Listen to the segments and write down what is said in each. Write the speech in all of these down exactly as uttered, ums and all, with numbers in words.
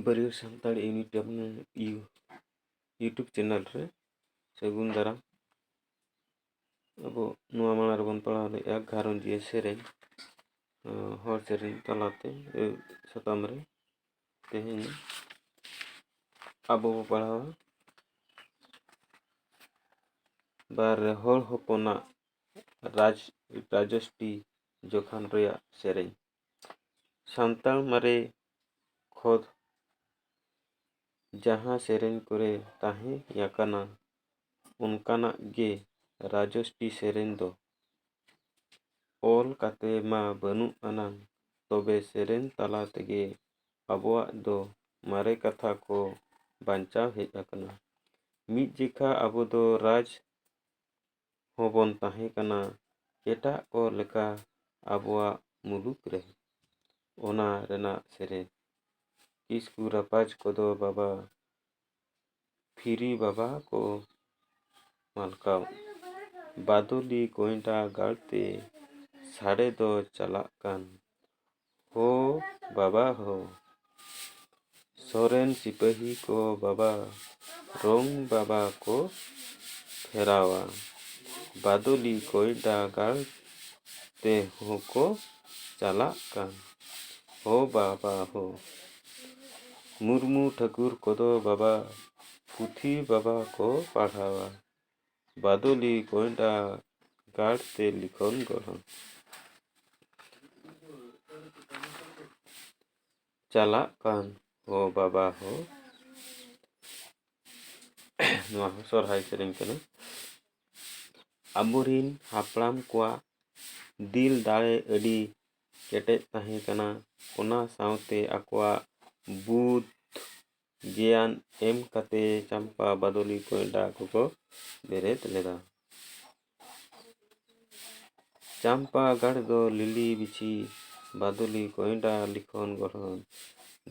ᱵᱟᱹᱨᱭᱟᱹ Santal unit ᱟᱵᱚ U-, YouTube channel ᱨᱮ ᱥᱟᱹᱜᱩᱱ ᱫᱟᱨᱟᱢ᱾ ᱟᱵᱚ ᱱᱚᱣᱟ ᱢᱟᱲᱟᱝ ᱨᱮᱵᱚᱱ ᱯᱟᱲᱦᱟᱣ ᱞᱮᱫᱼᱟ ᱜᱷᱟᱨᱚᱸᱡᱽᱤᱭᱟᱹ ᱥᱮᱨᱮᱧ, ᱟᱸ, ᱦᱚᱲ ᱥᱮᱨᱮᱧ ᱛᱟᱞᱟᱛᱮ, ᱮ, ᱥᱟᱛᱟᱢ ᱨᱮ᱾ ᱛᱮᱦᱮᱧ ᱟᱵᱚ ᱵᱚ ᱯᱟᱲᱦᱟᱣᱟ ᱵᱟᱨ ᱦᱚᱲ ᱦᱚᱯᱚᱱᱟᱜ ᱨᱟᱡᱽ, ᱨᱟᱡᱚᱥᱴᱤ ᱡᱚᱠᱷᱟᱱ ᱨᱮᱭᱟᱜ ᱥᱮᱨᱮᱧ᱾ ᱥᱟᱱᱛᱟᱲ ᱢᱟᱨᱮ ᱠᱷᱚᱸᱫᱽ ᱡᱟᱦᱟᱸ ᱥᱮᱨᱮᱧ ᱠᱚᱨᱮ ᱛᱟᱦᱮᱸ ᱟᱠᱟᱱᱟ, ᱚᱱᱠᱟᱱᱟᱜ ᱜᱮ ᱨᱟᱡᱚᱥᱴᱤ ᱥᱮᱨᱮᱧ ᱫᱚ᱾ ᱚᱞ ᱠᱟᱛᱮ ᱢᱟ ᱵᱟᱹᱱᱩᱜ ᱟᱱᱟᱝ, ᱛᱚᱵᱮ ᱥᱮᱨᱮᱧ ᱛᱟᱞᱟ ᱛᱮᱜᱮ ᱟᱵᱚᱣᱟᱜ ᱫᱚ ᱢᱟᱨᱮ ᱠᱟᱛᱷᱟ ᱠᱚ ᱵᱟᱧᱪᱟᱣ ᱦᱮᱡ ᱟᱠᱟᱱᱟ᱾ ᱢᱤᱫ ᱡᱮᱠᱷᱟ ᱟᱵᱚ ᱫᱚ ᱨᱟᱡᱽ ᱦᱚᱸᱵᱚᱱ ᱛᱟᱦᱮᱸ ᱠᱟᱱᱟ, ᱮᱴᱟᱜ ᱠᱚ ᱞᱮᱠᱟ ᱟᱵᱚᱣᱟᱜ ᱢᱩᱞᱩᱠ ᱨᱮ᱾ ᱚᱱᱟ ᱨᱮᱱᱟᱜ ᱥᱮᱨᱮᱧ᱾ ᱠᱤᱥᱠᱩ ᱨᱟᱯᱟᱡᱽ ᱠᱚᱫᱚ ᱵᱟᱵᱟ, ᱯᱷᱤᱨᱤ ᱵᱟᱵᱟ ᱠᱚ ᱢᱟᱞᱠᱟᱣ᱾ ᱵᱟᱫᱚᱞᱤ ᱠᱚᱭᱰᱟ ᱜᱟᱲ ᱛᱮ ᱥᱟᱰᱮ ᱫᱚ ᱪᱟᱞᱟᱜ ᱠᱟᱱ᱾ ᱦᱳ ᱵᱟᱵᱟ ᱦᱳ, ᱥᱚᱨᱮᱱ ᱥᱤᱯᱟᱹᱦᱤ ᱠᱚ ᱵᱟᱵᱟ, ᱨᱚᱝ ᱵᱟᱵᱟ ᱠᱚ ᱯᱷᱮᱨᱟᱣᱟ᱾ ᱵᱟᱫᱚᱞᱤ ᱠᱚᱭᱰᱟ ᱜᱟᱲ ᱛᱮ ᱦᱚᱸᱠᱚ ᱪᱟᱞᱟᱜ ᱠᱟᱱ᱾ ᱦᱳ ᱵᱟᱵᱟ ᱦᱳ, ᱢᱩᱨᱢᱩ ᱴᱷᱟᱹᱠᱩᱨ ᱠᱚᱫᱚ ᱵᱟᱵᱟ, ᱯᱩᱛᱷᱤ ᱵᱟᱵᱟ ᱠᱚ ᱯᱟᱲᱦᱟᱣᱟ᱾ ᱵᱟᱫᱚᱞᱤ ᱠᱚᱭᱰᱟ ᱜᱟᱲ ᱛᱮ ᱞᱤᱠᱷᱚᱱ ᱜᱚᱲᱦᱚᱱ᱾ ᱪᱟᱞᱟᱜ ᱠᱟᱱ ᱦᱳ ᱵᱟᱵᱟ ᱦᱳ᱾ ᱱᱚᱣᱟ ᱦᱚᱸ ᱥᱚᱨᱦᱟᱭ ᱥᱮᱨᱮᱧ ᱠᱟᱱᱟ᱾ ᱟᱵᱚᱨᱤᱱ ᱦᱟᱯᱲᱟᱢ ᱠᱚᱣᱟᱜ ᱫᱤᱞ ᱫᱟᱲᱮ ᱟᱹᱰᱤ ᱠᱮᱴᱮᱡ ᱛᱟᱦᱮᱸ ᱠᱟᱱᱟ᱾ ᱚᱱᱟ ᱥᱟᱶᱛᱮ ᱟᱠᱚᱣᱟᱜ ᱵᱩᱫᱷ ᱜᱮᱭᱟᱱ ᱮᱢ ᱠᱟᱛᱮ ᱪᱟᱢᱯᱟ ᱵᱟᱫᱚᱞᱤ ᱠᱚᱭᱰᱟ ᱠᱚᱠᱚ ᱵᱮᱨᱮᱫ ᱞᱮᱫᱟ᱾ ᱪᱟᱢᱯᱟ ᱜᱟᱲ ᱫᱚ ᱞᱤᱞᱤ ᱵᱤᱪᱷᱤ ᱵᱟᱫᱚᱞᱤ ᱠᱚᱭᱰᱟ ᱞᱤᱠᱷᱚᱱ ᱜᱚᱲᱦᱚᱱ᱾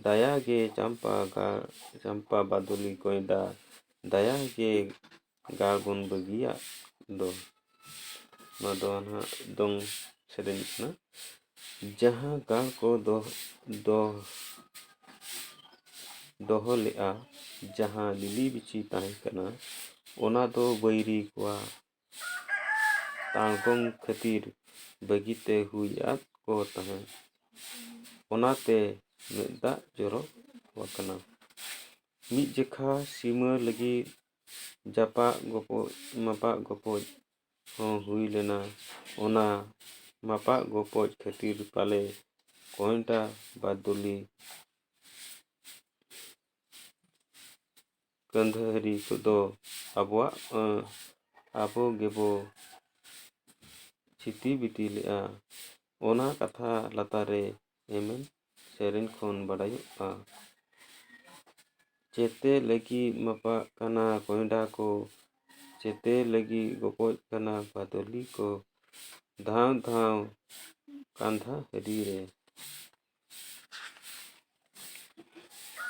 ᱫᱟᱭᱟ ᱜᱮ ᱪᱟᱢᱯᱟ ᱜᱟᱲ, ᱪᱟᱢᱯᱟ ᱵᱟᱫᱚᱞᱤ ᱠᱚᱭᱰᱟ, ᱫᱟᱭᱟ ᱜᱮ ᱜᱟᱲ ᱵᱚᱱ ᱵᱟᱹᱜᱤᱭᱟᱜ ᱫᱚ᱾ ᱱᱚᱣᱟ ᱫᱚ ᱱᱟᱦᱟᱜ ᱫᱚᱝ ᱥᱮᱨᱮᱧ ᱠᱟᱱᱟ᱾ ᱡᱟᱦᱟᱸ ᱜᱟᱲ ᱠᱚ ᱫᱚ, ᱫᱚ, ᱫᱚᱦᱚ ᱞᱮᱫᱼᱟ, ᱡᱟᱦᱟᱸ ᱞᱤᱞᱤ ᱵᱤᱪᱷᱤ ᱛᱟᱦᱮᱸ ᱠᱟᱱᱟ, ᱚᱱᱟ ᱫᱚ ᱵᱟᱹᱭᱨᱤ ᱠᱚᱣᱟᱜ ᱛᱟᱬᱜᱚᱢ ᱠᱷᱟᱹᱛᱤᱨ ᱵᱟᱹᱜᱤᱛᱮ ᱦᱩᱭ ᱟᱫ ᱠᱚ ᱛᱟᱦᱮᱸᱫ᱾ ᱚᱱᱟᱛᱮ ᱢᱮᱫ ᱫᱟᱜ ᱡᱚᱨᱚ ᱟᱠᱟᱱᱟ᱾ ᱢᱤᱫ ᱡᱮᱠᱷᱟ ᱥᱤᱢᱟᱹ ᱞᱟᱹᱜᱤᱫ ᱡᱟᱯᱟᱜ ᱜᱚᱯᱚᱡ, ᱢᱟᱯᱟᱜ ᱜᱚᱯᱚᱡ ᱦᱚᱸ ᱦᱩᱭ ᱞᱮᱱᱟ᱾ ᱚᱱᱟ ᱢᱟᱯᱟᱜ ᱜᱚᱯᱚᱡ ᱠᱷᱟᱹᱛᱤᱨ ᱯᱟᱞᱮ ᱠᱚᱭᱰᱟ ᱵᱟᱫᱚᱞᱤ ᱜᱟᱹᱫᱷᱟᱹᱨᱤ ᱠᱚᱫᱚ ᱟᱵᱚᱣᱟᱜ, ᱟᱸ, ᱟᱵᱚ ᱜᱮᱵᱚ ᱪᱷᱤᱛᱤ ᱵᱤᱛᱤ ᱞᱮᱫᱼᱟ᱾ ᱚᱱᱟ ᱠᱟᱛᱷᱟ ᱞᱟᱛᱟᱨ ᱨᱮ ᱮᱢᱮᱱ ᱥᱮᱨᱮᱧ ᱠᱷᱚᱱ ᱵᱟᱰᱟᱭᱚᱜᱼᱟ᱾ ᱪᱮᱛᱮ ᱞᱟᱹᱜᱤᱫ ᱢᱟᱯᱟᱜ ᱠᱟᱱᱟ ᱠᱚᱭᱰᱟ ᱠᱚ, ᱪᱮᱛᱮ ᱞᱟᱹᱜᱤᱫ ᱜᱚᱯᱚᱡ ᱠᱟᱱᱟ ᱵᱟᱫᱚᱞᱤ ᱠᱚ, ᱫᱷᱟᱣ ᱫᱷᱟᱣ ᱠᱟᱸᱫᱷᱟ ᱦᱟᱹᱨᱤ ᱨᱮ᱾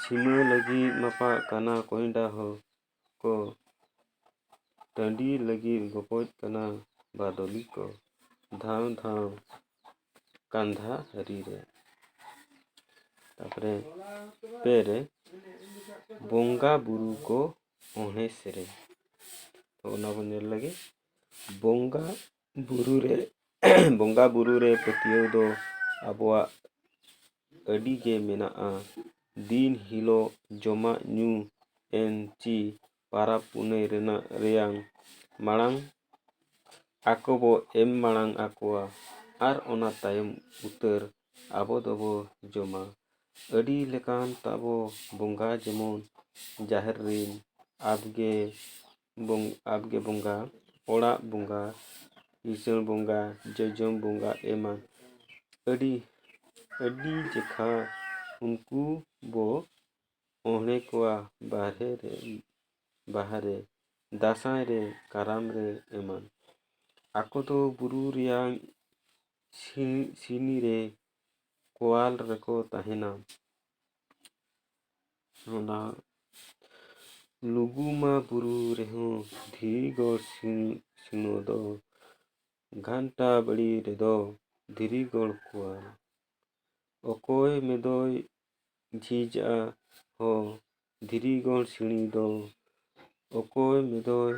ᱥᱤᱢᱟᱹ ᱞᱟᱹᱜᱤᱫ ᱢᱟᱯᱟᱜ ᱠᱟᱱᱟ ᱠᱚᱭᱰᱟ ᱦᱚᱸ ᱠᱚ, ᱴᱟᱺᱰᱤ ᱞᱟᱹᱜᱤᱫ ᱜᱚᱯᱚᱡ ᱠᱟᱱᱟ ᱵᱟᱫᱚᱞᱤ ᱠᱚ, ᱫᱷᱟᱣ ᱫᱷᱟᱣ ᱠᱟᱸᱫᱷᱟ ᱦᱟᱹᱨᱤ ᱨᱮ᱾ ᱛᱟᱯᱚᱨᱮ ᱯᱮ ᱨᱮ ᱵᱚᱸᱜᱟ ᱵᱩᱨᱩ ᱠᱚ ᱚᱬᱦᱮ ᱥᱮᱨᱮᱧ᱾ ᱛᱚ ᱚᱱᱟ ᱵᱚᱱ ᱧᱮᱞ ᱞᱮᱜᱮ᱾ ᱵᱚᱸᱜᱟ ᱵᱩᱨᱩ ᱨᱮ, ᱵᱚᱸᱜᱟ ᱵᱩᱨᱩ ᱨᱮ ᱯᱟᱹᱛᱭᱟᱹᱣ ᱫᱚ ᱟᱵᱚᱣᱟᱜ ᱟᱹᱰᱤ ᱜᱮ ᱢᱮᱱᱟᱜᱼᱟ᱾ ᱫᱤᱱ ᱦᱤᱞᱳᱜ ᱡᱚᱢᱟᱜ ᱧᱩ ᱮᱱ ᱪᱤ ᱯᱟᱨᱟᱵᱽ ᱯᱩᱱᱟᱹᱭ ᱨᱮᱱᱟᱜ ᱨᱮᱭᱟᱝ ᱢᱟᱲᱟᱝ ᱟᱠᱚ ᱵᱚ ᱮᱢ ᱢᱟᱲᱟᱝ ᱟᱠᱚᱣᱟ ᱟᱨ ᱚᱱᱟ ᱛᱟᱭᱚᱢ ᱩᱛᱟᱹᱨ ᱟᱵᱚ ᱫᱚᱵᱚ ᱡᱚᱢᱟ᱾ ᱟᱹᱰᱤ ᱞᱮᱠᱟᱱ ᱛᱟᱵᱚ ᱵᱚᱸᱜᱟ, ᱡᱮᱢᱚᱱ ᱡᱟᱦᱮᱨ ᱨᱤᱱ ᱟᱵᱜᱮ ᱵᱚᱝ-, ᱟᱵᱜᱮ ᱵᱚᱸᱜᱟ, ᱚᱲᱟᱜ ᱵᱚᱸᱜᱟ, ᱤᱥᱟᱹᱲ ᱵᱚᱸᱜᱟ, ᱡᱚᱡᱚᱢ ᱵᱚᱸᱜᱟ ᱮᱢᱟᱱ᱾ ᱟᱹᱰᱤ, ᱟᱹᱰᱤ ᱡᱮᱠᱷᱟ ᱩᱱᱠᱩ ᱵᱚ ᱚᱬᱦᱮ ᱠᱚᱣᱟ ᱵᱟᱦᱨᱮ ᱨᱮ, ᱵᱟᱦᱟ ᱨᱮ, ᱫᱟᱸᱥᱟᱭ ᱨᱮ, ᱠᱟᱨᱟᱢ ᱨᱮ ᱮᱢᱟᱱ᱾ ᱟᱠᱚ ᱫᱚ ᱵᱩᱨᱩ ᱨᱮᱭᱟᱝ ᱥᱤ-, ᱥᱤᱱᱤ ᱨᱮ ᱠᱚᱣᱟᱞ ᱨᱮᱠᱚ ᱛᱟᱦᱮᱱᱟ᱾ ᱚᱱᱟ ᱞᱩᱜᱩᱢᱟ ᱵᱩᱨᱩ ᱨᱮᱦᱚᱸ ᱫᱷᱤᱨᱤᱜᱚᱲ ᱥᱤ-, ᱥᱤᱱᱚ ᱫᱚ, ᱜᱷᱟᱱᱴᱟ ᱵᱟᱲᱤ ᱨᱮᱫᱚ ᱫᱷᱤᱨᱤᱜᱚᱲ ᱠᱚᱣᱟᱞ᱾ ᱚᱠᱚᱭ ᱢᱮᱫᱚᱭ ᱡᱷᱤᱡᱟ ᱦᱚ ᱫᱷᱤᱨᱤ ᱜᱚᱲ ᱥᱤᱬᱤ ᱫᱚ, ᱚᱠᱚᱭ ᱢᱮᱫᱚᱭ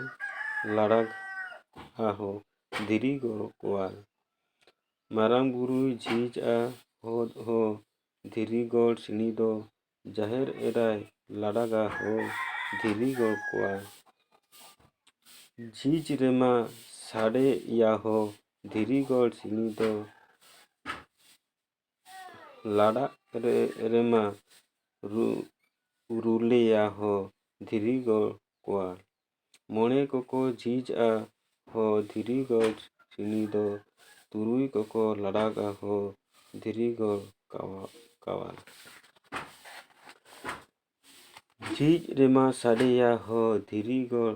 ᱞᱟᱲᱟᱜᱟ ᱦᱚ ᱫᱷᱤᱨᱤ ᱜᱚᱲ ᱠᱚᱣᱟ᱾ ᱢᱟᱨᱟᱝ ᱵᱩᱨᱩᱭ ᱡᱷᱤᱡᱼᱟ ᱦᱚ, ᱦᱚ ᱫᱷᱤᱨᱤ ᱜᱚᱲ ᱥᱤᱬᱤ ᱫᱚ, ᱡᱟᱦᱮᱨ ᱮᱨᱟᱭ ᱞᱟᱲᱟᱜᱟ ᱦᱚ ᱫᱷᱤᱨᱤ ᱜᱚᱲ ᱠᱚᱣᱟ᱾ ᱡᱷᱤᱡ ᱨᱮᱢᱟ ᱥᱟᱰᱮᱭᱟ ᱦᱚ ᱫᱷᱤᱨᱤ ᱜᱚᱲ ᱥᱤᱬᱤ ᱫᱚ, ᱞᱟᱲᱟᱜ ᱨᱮ, ᱨᱮᱢᱟ ᱨᱩ-, ᱨᱩᱞᱮᱭᱟ ᱦᱚ ᱫᱷᱤᱨᱤ ᱜᱚᱲ ᱠᱚᱣᱟ᱾ ᱢᱚᱬᱮ ᱠᱚᱠᱚ ᱡᱷᱤᱡᱼᱟ ᱦᱚ ᱫᱷᱤᱨᱤ ᱜᱚᱲ ᱥᱤᱬᱤ ᱫᱚ, ᱛᱩᱨᱩᱭ ᱠᱚᱠᱚ ᱞᱟᱲᱟᱜᱟ ᱦᱚ ᱫᱷᱤᱨᱤ ᱜᱚᱲ ᱠᱟᱣᱟ-, ᱠᱟᱣᱟᱞ᱾ ᱡᱷᱤᱡ ᱨᱮᱢᱟ ᱥᱟᱰᱮᱭᱟ ᱦᱚ ᱫᱷᱤᱨᱤ ᱜᱚᱲ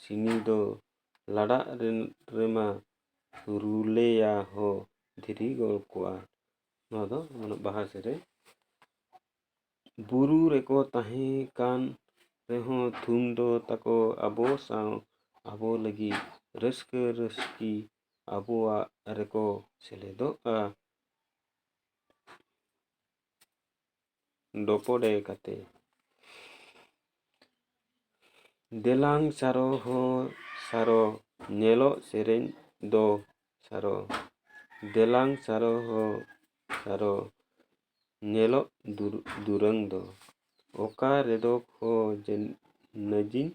ᱥᱤᱬᱤ ᱫᱚ, ᱞᱟᱲᱟᱜ ᱨᱮ-, ᱨᱮᱢᱟ ᱨᱩᱞᱮᱭᱟ ᱦᱚ ᱫᱷᱤᱨᱤ ᱜᱚᱲ ᱠᱚᱣᱟ᱾ ᱱᱚᱣᱟ ᱫᱚ ᱢᱟᱱᱮ ᱵᱟᱦᱟ ᱥᱮᱨᱮᱧ᱾ ᱵᱩᱨᱩ ᱨᱮᱠᱚ ᱛᱟᱦᱮᱸ ᱠᱟᱱ ᱨᱮᱦᱚᱸ ᱛᱷᱩᱢ ᱫᱚ ᱛᱟᱠᱚ ᱟᱵᱚ ᱥᱟᱶ ᱟᱵᱚ ᱞᱟᱹᱜᱤᱫ ᱨᱟᱹᱥᱠᱟᱹ ᱨᱟᱹᱥᱠᱤ ᱟᱵᱚᱣᱟᱜ ᱨᱮᱠᱚ ᱥᱮᱞᱮᱫᱚᱜᱼᱟ᱾ ᱰᱚᱯᱚᱰᱮ ᱠᱟᱛᱮ᱾ ᱫᱮᱞᱟᱝ ᱥᱟᱨᱚ ᱦᱚ ᱥᱟᱨᱚ, ᱧᱮᱞᱚᱜ ᱥᱮᱨᱮᱧ ᱫᱚ ᱥᱟᱨᱚ᱾ ᱫᱮᱞᱟᱝ ᱥᱟᱨᱚ ᱦᱚ ᱥᱟᱨᱚ, ᱧᱮᱞᱚᱜ ᱫᱩᱨ-, ᱫᱩᱨᱟᱹᱝ ᱫᱚ᱾ ᱚᱠᱟ ᱨᱮᱫᱚ ᱦᱚ ᱡᱮ-, ᱱᱟᱹᱡᱤᱱ,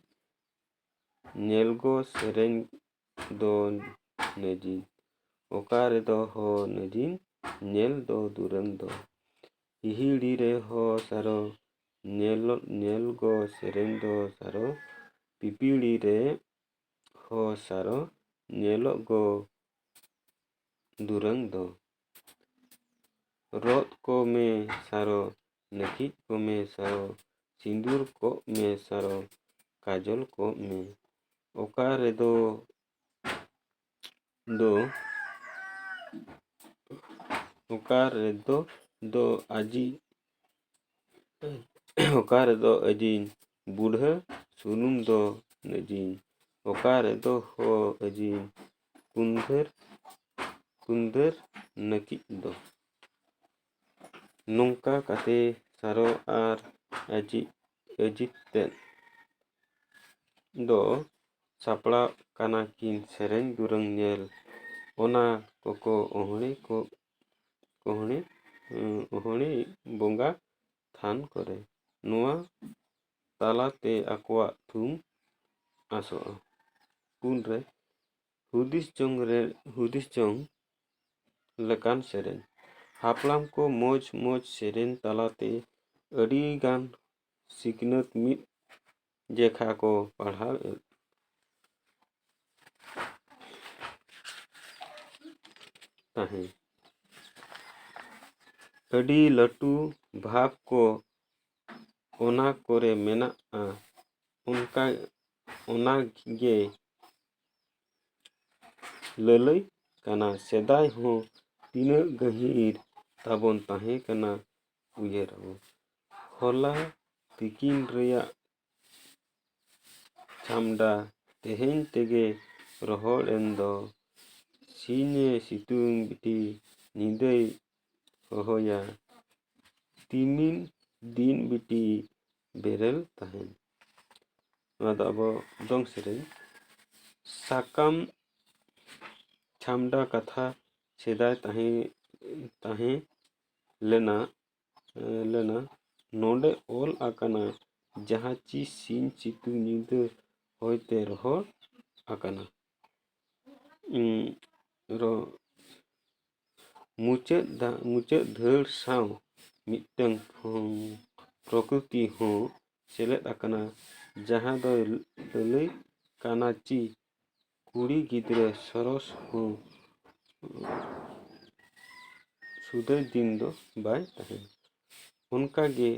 ᱧᱮᱞ ᱜᱚ ᱥᱮᱨᱮᱧ ᱫᱚ ᱱᱟᱹᱡᱤᱱ᱾ ᱚᱠᱟ ᱨᱮᱫᱚ ᱦᱚ ᱱᱟᱹᱡᱤᱱ, ᱧᱮᱞ ᱫᱚ ᱫᱩᱨᱟᱹᱝ ᱫᱚ᱾ ᱦᱤᱦᱤᱲᱤ ᱨᱮ ᱦᱚ ᱥᱟᱨᱚ, ᱧᱮᱞ, ᱧᱮᱞ ᱜᱚ ᱥᱮᱨᱮᱧ ᱫᱚ ᱥᱟᱨᱚ᱾ ᱯᱤᱯᱤᱲᱤ ᱨᱮ ᱦᱚ ᱥᱟᱨᱚ, ᱧᱮᱞᱚᱜ ᱜᱚ ᱫᱩᱨᱟᱹᱝ ᱫᱚ᱾ ᱨᱚᱫ ᱠᱚ ᱢᱮ ᱥᱟᱨᱚ, ᱱᱟᱹᱠᱤᱡ ᱠᱚ ᱢᱮ ᱥᱟᱨᱚ, ᱥᱤᱸᱫᱩᱨ ᱠᱚᱜ ᱢᱮ ᱥᱟᱨᱚ, ᱠᱟᱡᱚᱞ ᱠᱚᱜ ᱢᱮ᱾ ᱚᱠᱟ ᱨᱮᱫᱚ ᱫᱚ, ᱚᱠᱟ ᱨᱮᱫᱚ ᱫᱚ ᱟᱡᱤ, ᱚᱠᱟ ᱨᱮᱫᱚ ᱟᱹᱡᱤᱧ ᱵᱩᱰᱷᱟᱹ ᱥᱩᱱᱩᱢ ᱫᱚ ᱱᱟᱹᱡᱤᱧ, ᱚᱠᱟ ᱨᱮᱫᱚ ᱦᱚ ᱟᱹᱡᱤᱧ ᱠᱩᱱᱫᱷᱟᱹᱨ, ᱠᱩᱱᱫᱷᱟᱹᱨ ᱱᱟᱹᱠᱤᱡ ᱫᱚ᱾ ᱱᱚᱝᱠᱟ ᱠᱟᱛᱮ ᱥᱟᱨᱚ ᱟᱨ ᱟᱹᱡᱤᱡ ᱟᱹᱡᱤᱡ ᱛᱮᱫ ᱫᱚ ᱥᱟᱯᱲᱟᱜ ᱠᱟᱱᱟ ᱠᱤᱱ ᱥᱮᱨᱮᱧ ᱫᱩᱨᱟᱹᱝ ᱧᱮᱞ᱾ ᱚᱱᱟ ᱠᱚᱠᱚ ᱚᱦᱲᱤ ᱠᱚ ᱚᱦᱲᱤ ᱚᱦᱲᱤ ᱵᱚᱸᱜᱟ ᱛᱷᱟᱱ ᱠᱚᱨᱮ᱾ ᱱᱚᱣᱟ ᱛᱟᱞᱟᱛᱮ ᱟᱠᱚᱣᱟᱜ ᱛᱷᱩᱢ ᱟᱥᱚᱜᱼᱟ᱾ ᱩᱱᱨᱮ ᱦᱩᱫᱤᱥ ᱡᱚᱝ ᱨᱮ ᱦᱩᱫᱤᱥ ᱡᱚᱝ ᱞᱮᱠᱟᱱ ᱥᱮᱨᱮᱧ᱾ ᱦᱟᱯᱲᱟᱢ ᱠᱚ ᱢᱚᱡᱽ ᱢᱚᱡᱽ ᱥᱮᱨᱮᱧ ᱛᱟᱞᱟᱛᱮ ᱟᱹᱰᱤ ᱜᱟᱱ ᱥᱤᱠᱷᱱᱟᱹᱛ ᱢᱤᱫ ᱡᱮᱠᱷᱟ ᱠᱚ ᱯᱟᱲᱦᱟᱣ ᱮᱫ ᱛᱟᱦᱮᱸ᱾ ᱟᱹᱰᱤ ᱞᱟᱹᱴᱩ ᱵᱷᱟᱵᱽ ᱠᱚ ᱚᱱᱟ ᱠᱚᱨᱮ ᱢᱮᱱᱟᱜᱼᱟ᱾ ᱚᱱᱠᱟ ᱚᱱᱟ ᱜᱮ ᱞᱟᱹᱞᱟᱹᱭ ᱠᱟᱱᱟ᱾ ᱥᱮᱫᱟᱭ ᱦᱚᱸ ᱛᱤᱱᱟᱹᱜ ᱜᱟᱹᱦᱤᱨ ᱛᱟᱵᱚᱱ ᱛᱟᱦᱮᱸ ᱠᱟᱱᱟ ᱩᱭᱦᱟᱹᱨ ᱟᱵᱚᱱ᱾ ᱦᱚᱞᱟ ᱛᱤᱠᱤᱱ ᱨᱮᱭᱟᱜ ᱪᱷᱟᱢᱰᱟ ᱛᱮᱦᱮᱧ ᱛᱮᱜᱮ ᱨᱚᱦᱚᱲ ᱮᱱ ᱫᱚ᱾ ᱥᱤᱧᱮ ᱥᱤᱛᱩᱝ ᱵᱤᱴᱤ ᱧᱤᱫᱟᱹᱭ ᱦᱚᱦᱚᱭᱟ᱾ ᱛᱤᱢᱤᱱ ᱫᱤᱱ ᱵᱤᱴᱤ ᱵᱮᱨᱮᱞ ᱛᱟᱦᱮᱱ᱾ ᱱᱚᱣᱟ ᱫᱚ ᱟᱵᱚ ᱫᱚᱝ ᱥᱮᱨᱮᱧ᱾ ᱥᱟᱠᱟᱢ ᱪᱷᱟᱢᱰᱟ ᱠᱟᱛᱷᱟ ᱥᱮᱫᱟᱭ ᱛᱟᱦᱮᱸ ᱛᱟᱦᱮᱸ ᱞᱮᱱᱟ ᱞᱮᱱᱟ᱾ ᱱᱚᱰᱮ ᱚᱞ ᱟᱠᱟᱱᱟ, ᱡᱟᱦᱟᱸ ᱪᱤ ᱥᱤᱧ ᱥᱤᱛᱩᱝ ᱧᱤᱫᱟᱹ ᱦᱚᱭᱛᱮ ᱨᱚᱦᱚᱲ ᱟᱠᱟᱱᱟ᱾ ᱩᱸ, ᱨᱚ-, ᱢᱩᱪᱟᱹᱫ ᱫᱟ-, ᱢᱩᱪᱟᱹᱫ ᱫᱷᱟᱹᱲ ᱥᱟᱶ ᱢᱤᱫᱴᱟᱝ ᱯᱷᱚᱝ-, ᱯᱨᱚᱠᱨᱤᱛᱤ ᱦᱚᱸ ᱥᱮᱞᱮᱫ ᱟᱠᱟᱱᱟ, ᱡᱟᱦᱟᱸ ᱫᱚᱭ ᱞᱟᱹᱞᱟᱹᱭ ᱠᱟᱱᱟ ᱪᱤ ᱠᱩᱲᱤ ᱜᱤᱫᱽᱨᱟᱹ ᱥᱚᱨᱚᱥ ᱦᱚᱸ ᱥᱩᱫᱷᱟᱹ ᱫᱤᱱ ᱫᱚ ᱵᱟᱭ ᱛᱟᱦᱮᱱᱟ᱾ ᱚᱱᱠᱟᱜᱮ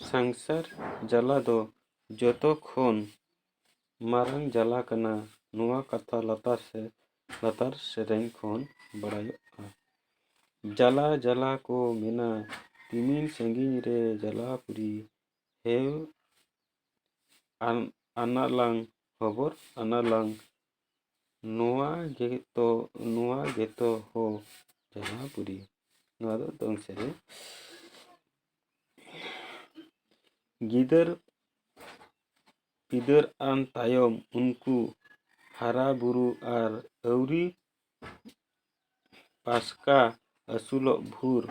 ᱥᱚᱝᱥᱟᱨ ᱡᱟᱞᱟ ᱫᱚ ᱡᱚᱛᱚ ᱠᱷᱚᱱ ᱢᱟᱨᱟᱝ ᱡᱟᱞᱟ ᱠᱟᱱᱟ᱾ ᱱᱚᱣᱟ ᱠᱟᱛᱷᱟ ᱞᱟᱛᱟᱨ ᱥᱮ ᱞᱟᱛᱟᱨ ᱥᱮᱨᱮᱧ ᱠᱷᱚᱱ ᱵᱟᱲᱟᱭᱚᱜᱼᱟ᱾ ᱡᱟᱞᱟ ᱡᱟᱞᱟ ᱠᱚ ᱢᱮᱱᱟ, ᱛᱤᱢᱤᱱ ᱥᱟᱺᱜᱤᱧ ᱨᱮ ᱡᱟᱞᱟ ᱯᱩᱨᱤ ᱦᱮᱣ ᱟᱱ-, ᱟᱱᱟᱞᱟᱝ ᱦᱚᱵᱚᱨ ᱟᱱᱟᱞᱟᱝ᱾ ᱱᱚᱣᱟ ᱜᱮᱛᱚ, ᱱᱚᱣᱟ ᱜᱮᱛᱚ ᱦᱚ ᱡᱟᱦᱟᱸ ᱯᱩᱨᱤ᱾ ᱱᱚᱣᱟ ᱫᱚ ᱫᱚᱝ ᱥᱮᱨᱮᱧ᱾ ᱜᱤᱫᱟᱹᱨ ᱯᱤᱫᱟᱹᱨ ᱟᱱ ᱛᱟᱭᱚᱢ ᱩᱱᱠᱩ ᱦᱟᱨᱟ ᱵᱩᱨᱩ ᱟᱨ ᱟᱹᱣᱨᱤ ᱯᱟᱥᱠᱟ ᱟᱹᱥᱩᱞᱚᱜ ᱵᱷᱳᱨ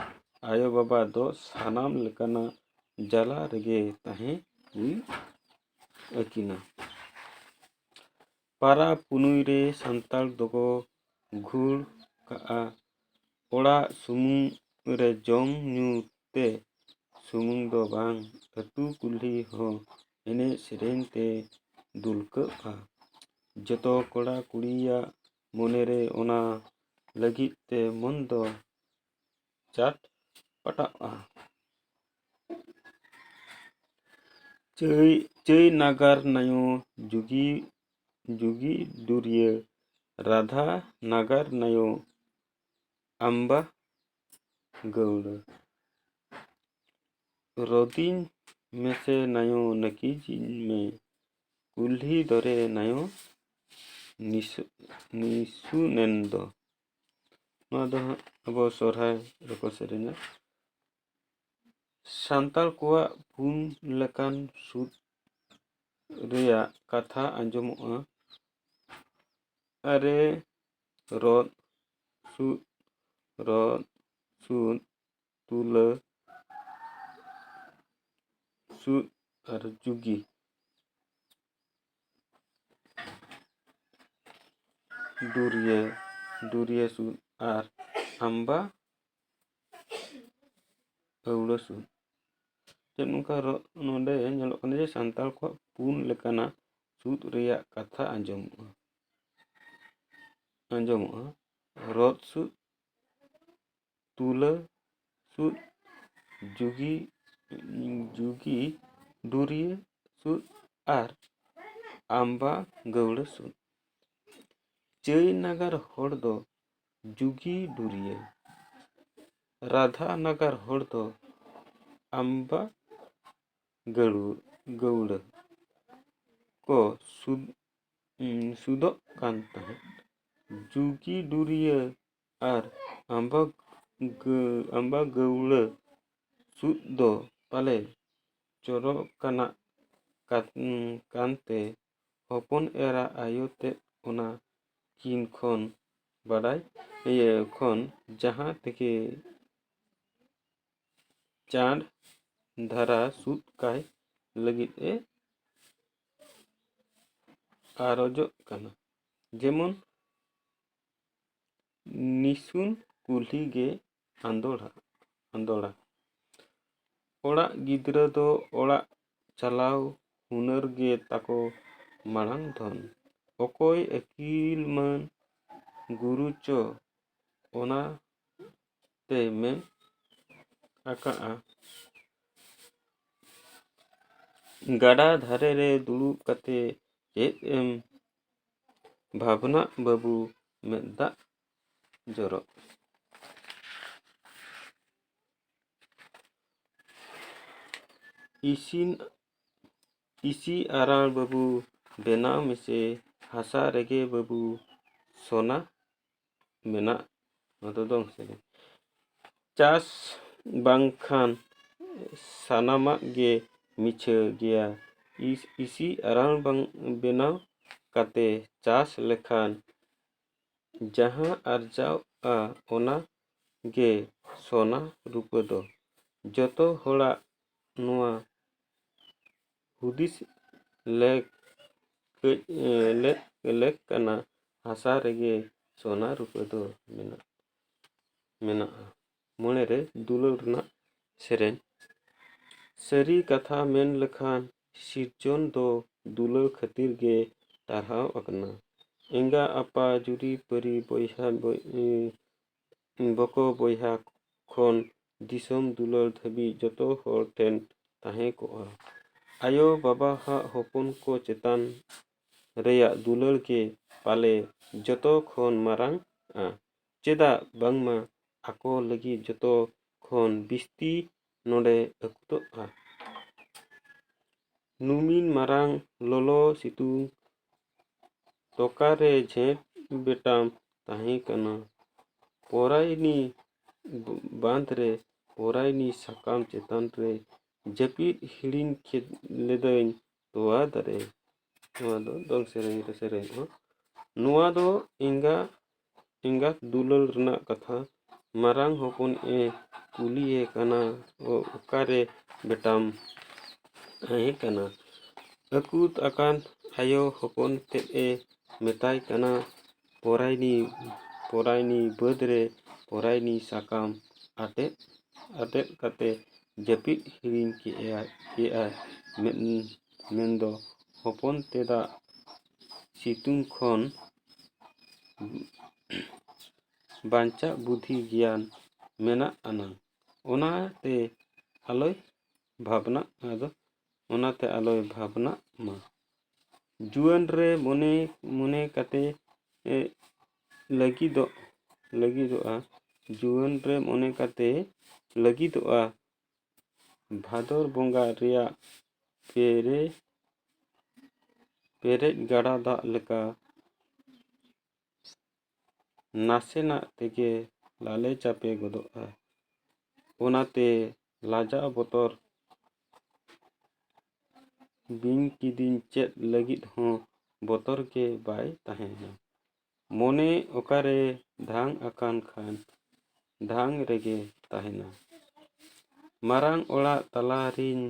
ᱟᱭᱳᱼᱵᱟᱵᱟ ᱫᱚ ᱥᱟᱱᱟᱢ ᱞᱮᱠᱟᱱᱟᱜ ᱡᱟᱞᱟ ᱨᱮᱜᱮ ᱛᱟᱦᱮᱸ ᱦᱩᱭ ᱟᱹᱠᱤᱱᱟ᱾ ᱯᱟᱨᱟ ᱯᱩᱱᱩᱭ ᱨᱮ ᱥᱟᱱᱛᱟᱲ ᱫᱚᱠᱚ ᱜᱷᱩᱲ ᱠᱟᱜᱼᱟ᱾ ᱚᱲᱟᱜ ᱥᱩᱢᱩᱝ ᱨᱮ ᱡᱚᱢ ᱧᱩ ᱛᱮ ᱥᱩᱢᱩᱝ ᱫᱚ ᱵᱟᱝ, ᱟᱹᱛᱩ ᱠᱩᱞᱦᱤ ᱦᱚᱸ ᱮᱱᱮᱡ ᱥᱮᱨᱮᱧ ᱛᱮ ᱫᱩᱞᱠᱟᱹᱜᱼᱟ᱾ ᱡᱚᱛᱚ ᱠᱚᱲᱟ ᱠᱩᱲᱤᱭᱟᱜ ᱢᱚᱱᱮᱨᱮ ᱚᱱᱟ ᱞᱟᱹᱜᱤᱫ ᱛᱮ ᱢᱚᱱ ᱫᱚ ᱪᱟᱴ ᱯᱟᱴᱟᱜᱼᱟ᱾ ᱪᱟᱹᱭ, ᱪᱟᱹᱭ ᱱᱟᱜᱟᱨ ᱱᱟᱭᱚ ᱡᱩᱜᱤ, ᱡᱩᱜᱤ ᱰᱩᱨᱤᱭᱟᱹ ᱨᱟᱫᱷᱟ ᱱᱟᱜᱟᱨ ᱱᱟᱭᱚ ᱟᱢᱵᱟ ᱜᱟᱹᱣᱲᱟᱹ᱾ ᱨᱚᱫᱤᱧ ᱢᱮᱥᱮ ᱱᱟᱭᱚ ᱱᱟᱹᱠᱤᱡᱤᱧ ᱢᱮ, ᱠᱩᱞᱦᱤ ᱫᱚᱨᱮ ᱱᱟᱭᱚ ᱱᱤᱥᱩ, ᱱᱤᱥᱩᱱᱮᱱ ᱫᱚ᱾ ᱱᱚᱣᱟ ᱫᱚ ᱦᱟᱸᱜ ᱟᱵᱚ ᱥᱚᱨᱦᱟᱭ ᱨᱮᱠᱚ ᱥᱮᱨᱮᱧᱟ᱾ ᱥᱟᱱᱛᱟᱲ ᱠᱚᱣᱟᱜ ᱯᱩᱱ ᱞᱮᱠᱟᱱ ᱥᱩᱫ ᱨᱮᱭᱟᱜ ᱠᱟᱛᱷᱟ ᱟᱸᱡᱚᱢᱚᱜᱼᱟ᱾ ᱟᱨᱮ ᱨᱚᱫ ᱥᱩᱫ, ᱨᱚᱫ ᱥᱩᱫ, ᱛᱩᱞᱟᱹ ᱥᱩᱫ ᱟᱨ ᱡᱩᱜᱤ ᱰᱩᱨᱤᱭᱟᱹ, ᱰᱩᱨᱤᱭᱟᱹ ᱥᱩᱫ ᱟᱨ ᱟᱢᱵᱟ ᱟᱹᱣᱲᱟᱹ ᱥᱩᱫ᱾ ᱪᱮᱫ ᱱᱚᱝᱠᱟ ᱨᱚ-, ᱱᱚᱰᱮ ᱧᱮᱞᱚᱜ ᱠᱟᱱᱟ ᱡᱮ ᱥᱟᱱᱛᱟᱲ ᱠᱚᱣᱟᱜ ᱯᱩᱱ ᱞᱮᱠᱟᱱᱟᱜ ᱥᱩᱫ ᱨᱮᱭᱟᱜ ᱠᱟᱛᱷᱟ ᱟᱸᱡᱚᱢᱚᱜᱼᱟ, ᱟᱸᱡᱚᱢᱚᱜᱼᱟ᱾ ᱨᱚᱫ ᱥᱩᱫ, ᱛᱩᱞᱟᱹ ᱥᱩᱫ, ᱡᱩᱜᱤ, ᱡᱩᱜᱤ ᱰᱩᱨᱤᱭᱟᱹ ᱥᱩᱫ ᱟᱨ ᱟᱢᱵᱟ ᱜᱟᱹᱣᱲᱟᱹ ᱥᱩᱫ᱾ ᱪᱟᱹᱭ ᱱᱟᱜᱟᱨ ᱦᱚᱲ ᱫᱚ ᱡᱩᱜᱤ ᱰᱩᱨᱤᱭᱟᱹ, ᱨᱟᱫᱷᱟ ᱱᱟᱜᱟᱨ ᱦᱚᱲ ᱫᱚ ᱟᱢᱵᱟ ᱜᱟᱹᱲᱩ-, ᱜᱟᱹᱣᱲᱟᱹ ᱠᱚ ᱥᱩᱫ-, ᱩᱸ, ᱥᱩᱫᱚᱜ ᱠᱟᱱ ᱛᱟᱦᱮᱸᱫ᱾ ᱡᱩᱜᱤ ᱰᱩᱨᱤᱭᱟᱹ ᱟᱨ ᱟᱢᱵᱟ ᱜᱟᱹ-, ᱟᱢᱵᱟ ᱜᱟᱹᱣᱲᱟᱹ ᱥᱩᱫ ᱫᱚ ᱯᱟᱞᱮ ᱪᱚᱨᱚᱠᱟᱱᱟᱜ ᱠᱟᱱ-, ᱠᱟᱱᱛᱮ ᱦᱚᱯᱚᱱ ᱮᱨᱟ ᱟᱭᱳ ᱛᱮᱫ ᱚᱱᱟ ᱠᱤᱱ ᱠᱷᱚᱱ ᱵᱟᱰᱟᱭ, ᱤᱭᱟᱹ ᱠᱷᱚᱱ ᱡᱟᱦᱟᱸ ᱛᱮᱜᱮ ᱪᱟᱸᱰ ᱫᱷᱟᱨᱟ ᱥᱩᱫ ᱠᱟᱭ ᱞᱟᱹᱜᱤᱫ ᱮ ᱟᱨᱚᱡᱚᱜ ᱠᱟᱱᱟ᱾ ᱡᱮᱢᱚᱱ ᱱᱤᱥᱩᱱ ᱠᱩᱞᱦᱤ ᱜᱮ ᱟᱸᱫᱳᱲᱟ, ᱟᱸᱫᱳᱲᱟ᱾ ᱚᱲᱟᱜ ᱜᱤᱫᱽᱨᱟᱹ ᱫᱚ ᱚᱲᱟᱜ ᱪᱟᱞᱟᱣ ᱦᱩᱱᱟᱹᱨ ᱜᱮ ᱛᱟᱠᱚ ᱢᱟᱲᱟᱝ ᱫᱷᱚᱱ᱾ ᱚᱠᱚᱭ ᱟᱹᱠᱤᱞ ᱢᱟᱹᱱ ᱜᱩᱨᱩ ᱪᱚ ᱚᱱᱟ ᱛᱮ ᱢᱮᱱ ᱟᱠᱟᱜᱼᱟ, ᱜᱟᱰᱟ ᱫᱷᱟᱨᱮ ᱨᱮ ᱫᱩᱲᱩᱵ ᱠᱟᱛᱮ ᱪᱮᱫ ᱮᱢ ᱵᱷᱟᱵᱽᱱᱟᱜ ᱵᱟᱹᱵᱩ, ᱢᱮᱫ ᱫᱟᱜ ᱡᱚᱨᱚᱜ᱾ ᱤᱥᱤᱱ, ᱤᱥᱤ ᱟᱨᱟᱬ ᱵᱟᱹᱵᱩ, ᱵᱮᱱᱟᱣ ᱢᱮᱥᱮ ᱦᱟᱥᱟ ᱨᱮᱜᱮ ᱵᱟᱹᱵᱩ, ᱥᱚᱱᱟ ᱢᱮᱱᱟᱜ᱾ ᱱᱚᱣᱟ ᱫᱚ ᱫᱚᱝ ᱥᱮᱨᱮᱧ᱾ ᱪᱟᱥ ᱵᱟᱝᱠᱷᱟᱱ ᱥᱟᱱᱟᱢᱟᱜ ᱜᱮ ᱢᱤᱪᱷᱟᱹ ᱜᱮᱭᱟ᱾ ᱤᱥ-, ᱤᱥᱤ ᱟᱨᱟᱬ ᱵᱟᱝ ᱵᱮᱱᱟᱣ ᱠᱟᱛᱮ ᱪᱟᱥ ᱞᱮᱠᱷᱟᱱ ᱡᱟᱦᱟᱸ ᱟᱨᱡᱟᱜᱼᱟ, ᱚᱱᱟ ᱜᱮ ᱥᱚᱱᱟ ᱨᱩᱯᱟᱹ ᱫᱚ᱾ ᱡᱚᱛᱚ ᱦᱚᱲᱟᱜ ᱱᱚᱣᱟ ᱦᱩᱫᱤᱥ ᱞᱮᱠ, ᱠᱟᱹᱡ, ᱮ, ᱞᱮᱠ, ᱞᱮᱠ ᱠᱟᱱᱟ, ᱦᱟᱥᱟ ᱨᱮᱜᱮ ᱥᱚᱱᱟ ᱨᱩᱯᱟᱹ ᱫᱚ ᱢᱮᱱᱟᱜ, ᱢᱮᱱᱟᱜᱼᱟ᱾ ᱢᱚᱬᱮ ᱨᱮ ᱫᱩᱞᱟᱹᱲ ᱨᱮᱱᱟᱜ ᱥᱮᱨᱮᱧ᱾ ᱥᱟᱹᱨᱤ ᱠᱟᱛᱷᱟ ᱢᱮᱱ ᱞᱮᱠᱷᱟᱱ, ᱥᱤᱨᱡᱚᱱ ᱫᱚ ᱫᱩᱞᱟᱹᱲ ᱠᱷᱟᱹᱛᱤᱨ ᱜᱮ ᱴᱟᱨᱦᱟᱣ ᱟᱠᱟᱱᱟ᱾ ᱮᱸᱜᱟ ᱟᱯᱟ ᱡᱩᱨᱤ ᱯᱟᱹᱨᱤ ᱵᱚᱭᱦᱟ ᱵᱚᱭ-, ᱵᱚᱠᱚ ᱵᱚᱭᱦᱟ ᱠᱷᱚᱱ ᱫᱤᱥᱚᱢ ᱫᱩᱞᱟᱹᱲ ᱫᱷᱟᱹᱵᱤᱡ ᱡᱚᱛᱚ ᱦᱚᱲ ᱴᱷᱮᱱ ᱛᱟᱦᱮᱸ ᱠᱚᱜᱼᱟ᱾ ᱟᱭᱳ ᱵᱟᱵᱟᱣᱟᱜ ᱦᱚᱯᱚᱱ ᱠᱚ ᱪᱮᱛᱟᱱ ᱨᱮᱭᱟᱜ ᱫᱩᱞᱟᱹᱲ ᱜᱮ ᱯᱟᱞᱮ ᱡᱚᱛᱚ ᱠᱷᱚᱱ ᱢᱟᱨᱟᱝᱼᱟ᱾ ᱪᱮᱫᱟᱜ ᱵᱟᱝᱢᱟ ᱟᱠᱚ ᱞᱟᱹᱜᱤᱫ ᱡᱚᱛᱚ ᱠᱷᱚᱱ ᱵᱤᱥᱛᱤ ᱱᱚᱰᱮ ᱟᱹᱠᱩᱛᱚᱜᱼᱟ᱾ ᱱᱩᱢᱤᱱ ᱢᱟᱨᱟᱝ ᱞᱚᱞᱚ ᱥᱤᱛᱩᱝ ᱛᱚᱠᱟ ᱨᱮ ᱡᱷᱮᱸᱴ ᱵᱮᱴᱟᱢ ᱛᱟᱦᱮᱸ ᱠᱟᱱᱟ᱾ ᱯᱚᱨᱟᱭᱱᱤ ᱵᱟᱸᱫᱷ ᱨᱮ ᱯᱚᱨᱟᱭᱱᱤ ᱥᱟᱠᱟᱢ ᱪᱮᱛᱟᱱ ᱨᱮ ᱡᱟᱹᱯᱤᱫ ᱦᱤᱲᱤᱧ ᱠᱮᱫ ᱞᱮᱫᱟᱹᱧ ᱛᱚᱣᱟ ᱫᱟᱨᱮ᱾ ᱱᱚᱣᱟ ᱫᱚ ᱫᱚᱝ ᱥᱮᱨᱮᱧ ᱨᱮ ᱥᱮᱨᱮᱧᱚᱜᱼᱟ᱾ ᱱᱚᱣᱟ ᱫᱚ ᱮᱸᱜᱟ ᱮᱸᱜᱟᱛ ᱫᱩᱞᱟᱹᱲ ᱨᱮᱱᱟᱜ ᱠᱟᱛᱷᱟ᱾ ᱢᱟᱨᱟᱝ ᱦᱚᱯᱚᱱ ᱮ ᱠᱩᱞᱤᱭᱮ ᱠᱟᱱᱟ, "ᱚ, ᱚᱠᱟᱨᱮ ᱵᱮᱴᱟᱢ ᱛᱟᱦᱮᱸ ᱠᱟᱱᱟ?" ᱟᱹᱠᱩᱛ ᱟᱠᱟᱱ ᱟᱭᱳ ᱦᱚᱯᱚᱱ ᱛᱮᱫ ᱮ ᱢᱮᱛᱟᱭ ᱠᱟᱱᱟ, "ᱯᱚᱨᱟᱭᱱᱤ, ᱯᱚᱨᱟᱭᱱᱤ ᱵᱟᱹᱫᱽ ᱨᱮ ᱯᱚᱨᱟᱭᱱᱤ ᱥᱟᱠᱟᱢ ᱟᱴᱮᱫ, ᱟᱴᱮᱫ ᱠᱟᱛᱮ ᱡᱟᱹᱯᱤᱫ ᱦᱤᱲᱤᱧ ᱠᱮᱜᱼᱟ, ᱠᱮᱜᱼᱟ, ᱢᱮᱱ-, ᱢᱮᱱᱫᱚ ᱦᱚᱯᱚᱱ ᱛᱮᱫᱟᱜ ᱥᱤᱛᱩᱝ ᱠᱷᱚᱱ ᱵᱟᱧᱪᱟᱜ ᱵᱩᱫᱷᱤ ᱜᱮᱭᱟᱱ ᱢᱮᱱᱟᱜ ᱟᱱᱟᱝ, ᱚᱱᱟᱛᱮ ᱟᱞᱚᱭ ᱵᱷᱟᱵᱽᱱᱟᱜ, ᱟᱫᱚ ᱚᱱᱟᱛᱮ ᱟᱞᱚᱭ ᱵᱷᱟᱵᱽᱱᱟᱜ ᱢᱟ᱾ ᱡᱩᱣᱟᱹᱱ ᱨᱮ ᱢᱚᱱᱮ, ᱢᱚᱱᱮ ᱠᱟᱛᱮ, ᱮ, ᱞᱟᱹᱜᱤᱫᱚᱜ, ᱞᱟᱹᱜᱤᱫᱚᱜᱼᱟ, ᱡᱩᱣᱟᱹᱱ ᱨᱮ ᱢᱚᱱᱮ ᱠᱟᱛᱮ ᱞᱟᱹᱜᱤᱫᱚᱜᱼᱟ, ᱵᱷᱟᱫᱚᱨ ᱵᱚᱸᱜᱟ ᱨᱮᱭᱟᱜ ᱯᱮᱨᱮ-, ᱯᱮᱨᱮᱡ ᱜᱟᱰᱟ ᱫᱟᱜ ᱞᱮᱠᱟ ᱱᱟᱥᱮᱱᱟᱜ ᱛᱮᱜᱮ ᱞᱟᱞᱮ ᱪᱟᱯᱮ ᱜᱚᱫᱚᱜᱼᱟ᱾ ᱚᱱᱟᱛᱮ ᱞᱟᱡᱟᱣ ᱵᱚᱛᱚᱨ ᱵᱤᱧ ᱠᱤᱫᱤᱧ ᱪᱮᱫ ᱞᱟᱹᱜᱤᱫ ᱦᱚᱸ ᱵᱚᱛᱚᱨ ᱜᱮ ᱵᱟᱭ ᱛᱟᱦᱮᱱᱟ᱾ ᱢᱚᱱᱮ ᱚᱠᱟᱨᱮ ᱫᱷᱟᱝ ᱟᱠᱟᱱ ᱠᱷᱟᱱ ᱫᱷᱟᱝ ᱨᱮᱜᱮ ᱛᱟᱦᱮᱱᱟ᱾ ᱢᱟᱨᱟᱝ ᱚᱲᱟᱜ ᱛᱟᱞᱟ ᱨᱤᱱ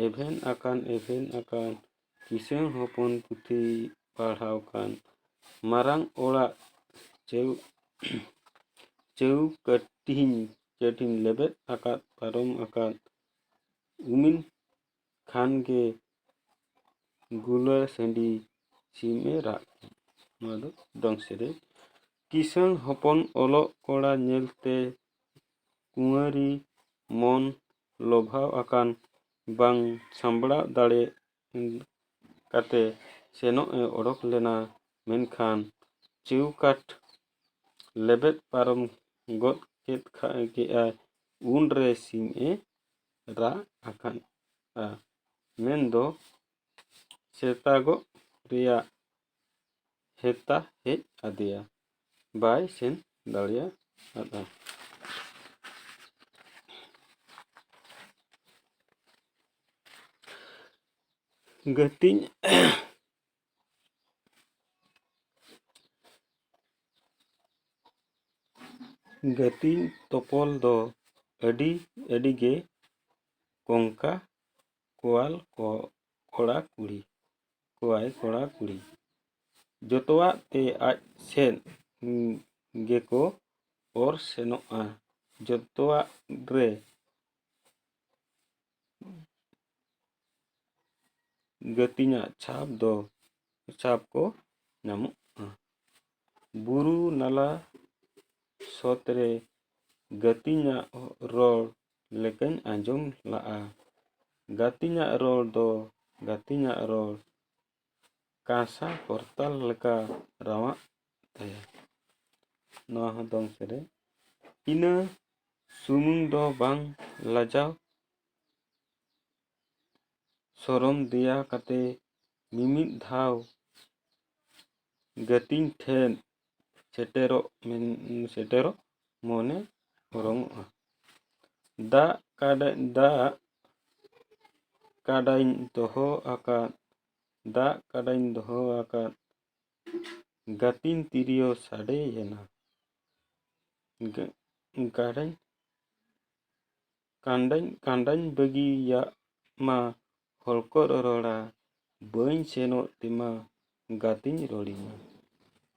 ᱮᱵᱷᱮᱱ ᱟᱠᱟᱱ, ᱮᱵᱷᱮᱱ ᱟᱠᱟᱱ ᱠᱤᱥᱟᱹᱬ ᱦᱚᱯᱚᱱ ᱯᱩᱛᱷᱤ ᱯᱟᱲᱦᱟᱣ ᱠᱟᱱ, ᱢᱟᱨᱟᱝ ᱚᱲᱟᱜ ᱪᱟᱹᱣ-, ᱪᱟᱹᱣᱠᱟᱹᱴᱷᱤᱧ, ᱠᱟᱹᱴᱷᱤᱧ ᱞᱮᱵᱮᱫ ᱟᱠᱟᱫ, ᱯᱟᱨᱚᱢ ᱟᱠᱟᱫ, ᱩᱢᱤᱱ ᱠᱷᱟᱱ ᱜᱮ ᱜᱩᱞᱟᱹ ᱥᱟᱺᱰᱤ ᱥᱤᱢ ᱮ ᱨᱟᱜ ᱠᱮᱫ᱾ ᱱᱚᱣᱟ ᱫᱚ ᱫᱚᱝ ᱥᱮᱨᱮᱧ᱾ ᱠᱤᱥᱟᱹᱬ ᱦᱚᱯᱚᱱ ᱚᱞᱚᱜ ᱠᱚᱲᱟ ᱧᱮᱞᱛᱮ ᱠᱩᱸᱣᱟᱹᱨᱤ ᱢᱚᱱ ᱞᱚᱵᱷᱟᱣ ᱟᱠᱟᱱ, ᱵᱟᱝ ᱥᱟᱢᱵᱲᱟᱣ ᱫᱟᱲᱮ ᱠᱟᱛᱮ ᱥᱮᱱᱚᱜ ᱮ ᱚᱰᱚᱠ ᱞᱮᱱᱟ, ᱢᱮᱱᱠᱷᱟᱱ ᱪᱮᱣᱠᱟᱴ ᱞᱮᱵᱮᱫ ᱯᱟᱨᱚᱢ ᱜᱚᱫ ᱠᱮᱫ ᱠᱷᱟ-, ᱠᱮᱫᱼᱟᱭ, ᱩᱱᱨᱮ ᱥᱤᱢ ᱮ ᱨᱟᱜ ᱟᱠᱟᱫᱼᱟ, ᱢᱮᱱᱫᱚ ᱥᱮᱛᱟᱜᱚᱜ ᱨᱮᱭᱟᱜ ᱦᱮᱛᱟ ᱦᱮᱡ ᱟᱫᱮᱭᱟ, ᱵᱟᱭ ᱥᱮᱱ ᱫᱟᱲᱮᱭᱟᱫᱼᱟ᱾ ᱜᱟᱹᱛᱤᱧ ᱜᱟᱹᱛᱤᱧ ᱛᱚᱯᱚᱞ ᱫᱚ ᱟᱹᱰᱤ ᱟᱹᱰᱤ ᱜᱮ ᱠᱚᱝᱠᱟ ᱠᱚᱣᱟᱞ ᱠᱚ ᱠᱚᱲᱟ ᱠᱩᱲᱤ ᱠᱚᱣᱟᱭ ᱠᱚᱲᱟ ᱠᱩᱲᱤ᱾ ᱡᱚᱛᱚᱣᱟᱜ ᱛᱮ ᱟᱡ ᱥᱮᱫ ᱜᱮᱠᱚ ᱚᱨ ᱥᱮᱱᱚᱜᱼᱟ᱾ ᱡᱚᱛᱚᱣᱟᱜ ᱨᱮ ᱜᱟᱹᱛᱤᱧᱟᱜ ᱪᱷᱟᱯ ᱫᱚ ᱪᱷᱟᱯ ᱠᱚ ᱧᱟᱢᱚᱜᱼᱟ᱾ ᱵᱩᱨᱩ ᱱᱟᱞᱟ ᱥᱚᱛ ᱨᱮ ᱜᱟᱹᱛᱤᱧᱟᱜ ᱨᱚᱲ ᱞᱮᱠᱟᱧ ᱟᱸᱡᱚᱢ ᱞᱟᱜᱼᱟ᱾ ᱜᱟᱹᱛᱤᱧᱟᱜ ᱨᱚᱲ ᱫᱚ ᱜᱟᱹᱛᱤᱧᱟᱜ ᱨᱚᱲ ᱠᱟᱸᱥᱟ ᱠᱚᱨᱛᱟᱞ ᱞᱮᱠᱟ ᱨᱟᱣᱟᱜ ᱛᱟᱭᱟ᱾ ᱱᱚᱣᱟ ᱦᱚᱸ ᱫᱚᱝ ᱥᱮᱨᱮᱧ᱾ ᱤᱱᱟᱹ ᱥᱩᱢᱩᱝ ᱫᱚ ᱵᱟᱝ, ᱞᱟᱡᱟᱣ ᱥᱚᱨᱚᱢ ᱫᱮᱭᱟ ᱠᱟᱛᱮ ᱢᱤᱢᱤᱫ ᱫᱷᱟᱣ ᱜᱟᱹᱛᱤᱧ ᱴᱷᱮᱱ ᱥᱮᱴᱮᱨᱚᱜ ᱢᱮᱱ ᱥᱮᱴᱮᱨᱚᱜ ᱢᱚᱱᱮ ᱚᱨᱚᱝᱚᱜᱼᱟ᱾ ᱫᱟᱜ ᱠᱟᱰᱟ ᱫᱟᱜ ᱠᱟᱰᱟᱧ ᱫᱚᱦᱚ ᱟᱠᱟᱫ ᱫᱟᱜ ᱠᱟᱰᱟᱧ ᱫᱚᱦᱚ ᱟᱠᱟᱫ ᱜᱟᱹᱛᱤᱧ ᱛᱤᱨᱭᱳ ᱥᱟᱰᱮᱭᱮᱱᱟ᱾ ᱜᱟᱰᱟᱧ ᱠᱟᱸᱰᱟᱧ ᱠᱟᱸᱰᱟᱧ ᱵᱟᱹᱜᱤᱭᱟᱜ ᱢᱟ ᱦᱚᱲᱠᱚ ᱨᱚᱨᱚᱲᱟ, ᱵᱟᱹᱧ ᱥᱮᱱᱚᱜ ᱛᱮᱢᱟ ᱜᱟᱛᱮᱧ ᱨᱚᱲᱤᱧᱟ᱾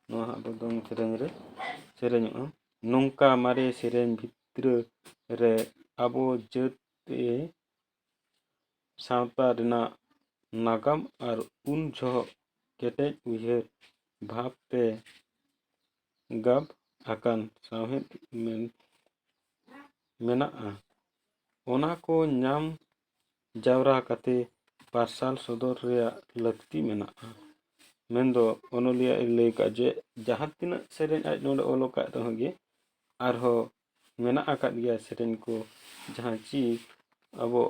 ᱱᱚᱣᱟ ᱟᱵᱚ ᱫᱚᱝ ᱥᱮᱨᱮᱧ ᱨᱮ ᱥᱮᱨᱮᱧᱚᱜᱼᱟ᱾ ᱱᱚᱝᱠᱟ ᱢᱟᱨᱮ ᱥᱮᱨᱮᱧ ᱵᱷᱤᱛᱨᱟᱹ ᱨᱮ ᱟᱵᱚ ᱡᱟᱹᱛ ᱮ ᱥᱟᱶᱛᱟ ᱨᱮᱱᱟᱜ ᱱᱟᱜᱟᱢ ᱟᱨ ᱩᱱ ᱡᱚᱦᱚᱜ ᱠᱮᱴᱮᱡ ᱩᱭᱦᱟᱹᱨ ᱵᱷᱟᱵᱽ ᱛᱮ ᱜᱟᱵ ᱟᱠᱟᱱ ᱥᱟᱶᱦᱮᱫ ᱢᱮᱱ ᱢᱮᱱᱟᱜᱼᱟ᱾ ᱚᱱᱟ ᱠᱚ ᱧᱟᱢ ᱡᱟᱣᱨᱟ ᱠᱟᱛᱮ ᱯᱟᱨᱥᱟᱞ ᱥᱚᱫᱚᱨ ᱨᱮᱭᱟᱜ ᱞᱟᱹᱠᱛᱤ ᱢᱮᱱᱟᱜᱼᱟ᱾ ᱢᱮᱱᱫᱚ ᱚᱱᱚᱞᱤᱭᱟᱹ ᱮ ᱞᱟᱹᱭ ᱠᱟᱜᱼᱟ ᱡᱮ ᱡᱟᱦᱟᱸ ᱛᱤᱱᱟᱹᱜ ᱥᱮᱨᱮᱧ ᱟᱡ ᱱᱚᱰᱮ ᱚᱞ ᱟᱠᱟᱫ ᱨᱮᱦᱚᱸ ᱜᱮ ᱟᱨᱦᱚᱸ ᱢᱮᱱᱟᱜ ᱟᱠᱟᱫ ᱜᱮᱭᱟ ᱥᱮᱨᱮᱧ ᱠᱚ, ᱡᱟᱦᱟᱸ ᱪᱤ ᱟᱵᱚ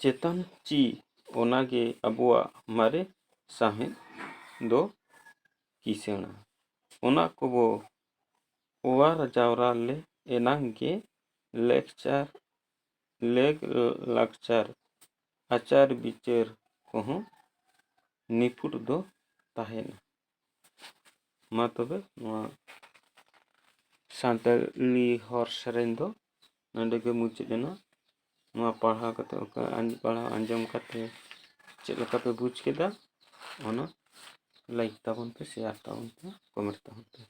ᱪᱮᱛᱟᱱ ᱪᱤ ᱚᱱᱟᱜᱮ ᱟᱵᱚᱣᱟᱜ ᱢᱟᱨᱮ ᱥᱟᱶᱦᱮᱫ ᱫᱚ ᱠᱤᱥᱟᱹᱬᱟ᱾ ᱚᱱᱟ ᱠᱚᱵᱚ ᱚᱣᱟᱨ ᱡᱟᱣᱨᱟ ᱞᱮ ᱮᱱᱟᱝ ᱜᱮ ᱞᱮᱠᱪᱟᱨ ᱞᱮᱠ ᱞᱟᱠᱪᱟᱨ, ᱟᱪᱟᱨ ᱵᱤᱪᱟᱹᱨ ᱠᱚᱦᱚᱸ ᱱᱤᱯᱷᱩᱴ ᱫᱚ ᱛᱟᱦᱮᱱᱟ᱾ ᱢᱟ ᱛᱚᱵᱮ, ᱱᱚᱣᱟ ᱥᱟᱱᱛᱟᱲᱤ ᱦᱚᱲ ᱥᱮᱨᱮᱧ ᱫᱚ ᱱᱚᱰᱮ ᱜᱮ ᱢᱩᱪᱟᱹᱫ ᱮᱱᱟ᱾ ᱱᱚᱣᱟ ᱯᱟᱲᱦᱟᱣ ᱠᱟᱛᱮ, ᱚᱠᱟ ᱟᱸᱡ-, ᱯᱟᱲᱦᱟᱣ ᱟᱸᱡᱚᱢ ᱠᱟᱛᱮ ᱪᱮᱫ ᱞᱮᱠᱟ ᱯᱮ ᱵᱩᱡᱽ ᱠᱮᱫᱟ, ᱚᱱᱟ ᱞᱟᱭᱤᱠ ᱛᱟᱵᱚᱱ ᱯᱮ, ᱥᱮᱭᱟᱨ ᱛᱟᱵᱚᱱ ᱯᱮ, ᱠᱚᱢᱮᱱᱴ ᱛᱟᱵᱚᱱ ᱯᱮ᱾